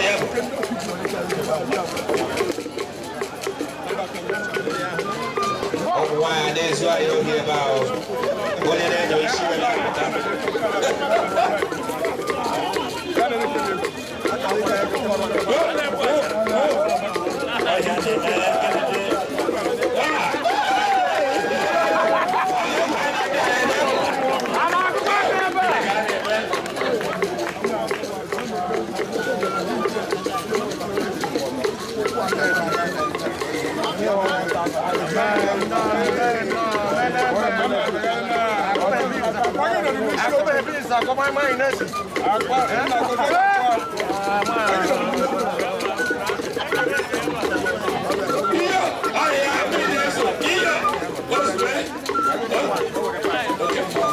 Ọ dị egwu. Ụmụ nwaanyị na-ezu ahịa ohi ebe ahụ. Onye na-enyo isi were apụta. Iyo, ọrịa mmiri na-eso. Iyo, ozugbo. Oke mmụọ.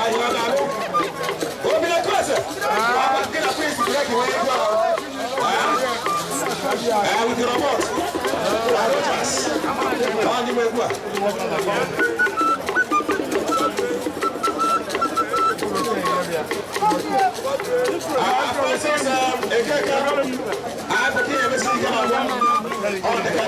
Ahịa ọ na-alụ. Obi na-ekwu ese. Agba nke na Prince Drake wee gwa ahụ. Ah, with the robot. Ah, Rogers. Ọ ndị nwe egwu a. Ah, Francis Ekeke. Ah, bekee emesi ike na ọgbọ. Ọ dị ka.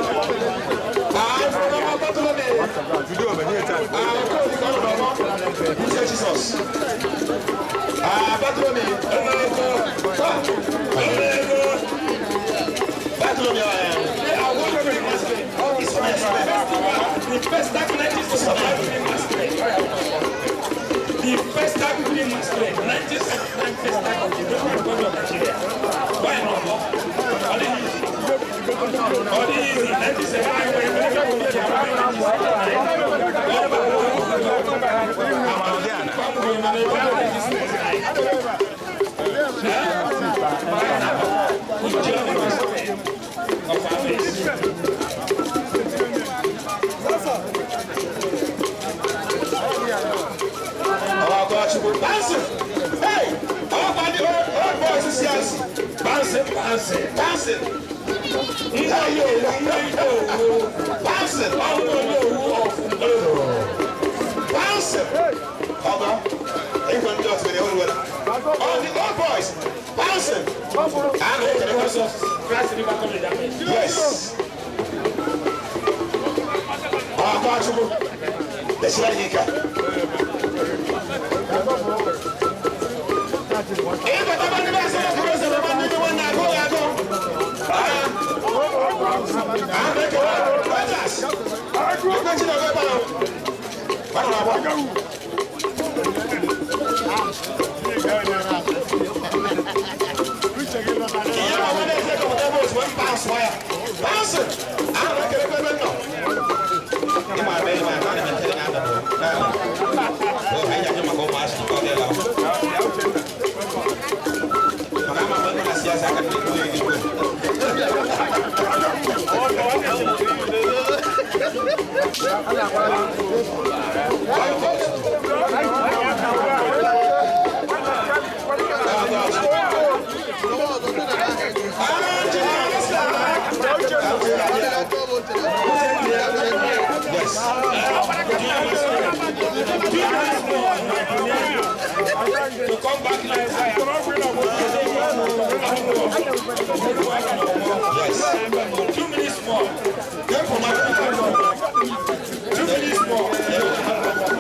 Ah, Ifeoma Bartholomew. Ah, Okoli ka ọ nọ n'ọgbọ. Uche Jesus. Ah, Bartholomew. Ego. Ah, Ego. Bartholomew, is the The first time we masquerade, 1979 first time of the Republic of Nigeria. Why not? Ọ dịghị easy. Ọ dịghị easy. 1979 of our race. Ọkọchukwu. Bouncing. Hey! Ọkwa ndị old boys si asị. Bouncing, bouncing. Bouncing. Ndị owu, ndị owu. Bouncing. Ọnwụ onye owu ọfụma. Bouncing. Ọgọ. Ịhụ ndị ọtụ mere ọrụ. All the old boys. Bouncing. A na-ekele. Because of Christ River College, amen. Yes. Ọkọchukwu. Lesiri anyị ike. Ịbata ndị be asị na kwuru eze na ndị nwanne agụ ya agụ. Ah. Ah, na-ekele. Rogers. Ekwe Chineke ebe ahụ. Ọ nọ n'agbọ. Ihe ma nwanne eze kọpụta ebe ozugbo m bounce ya. Bounce. Ah, na-ekele ebe m nọ. Ịma ebe ịma ebe a na-eme na na na. Oh, anyị ajụ maka ụmụazị nke ọ dịla. Maka ama mgbe m na siasa aka na-ekwu ekwu. Yes. To come back later. Yes. 2 minutes more. Get for my 2 minutes more.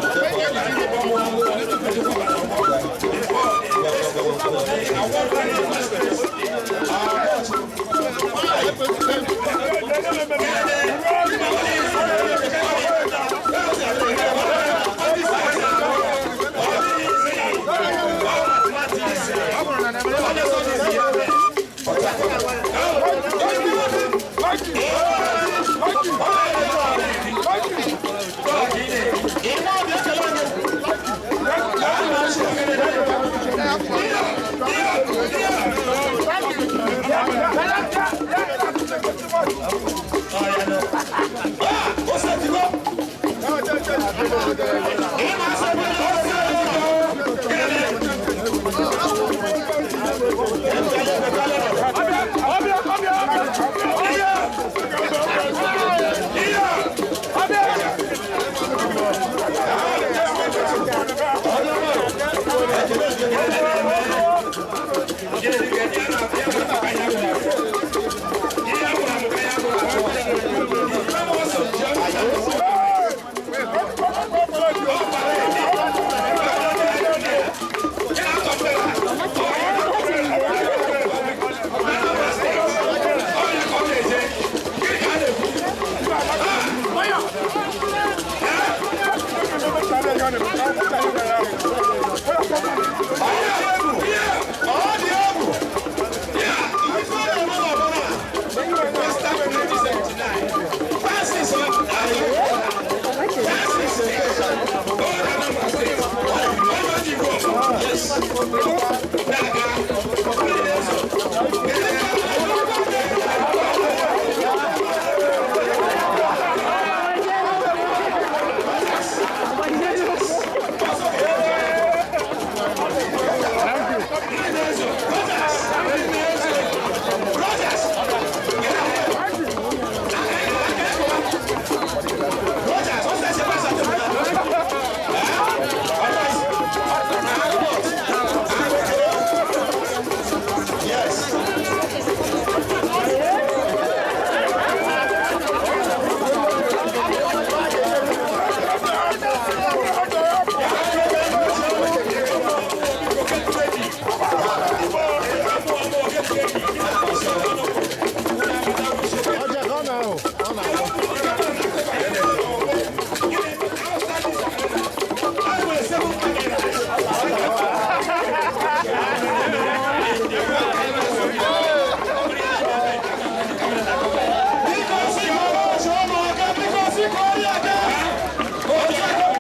Thank you.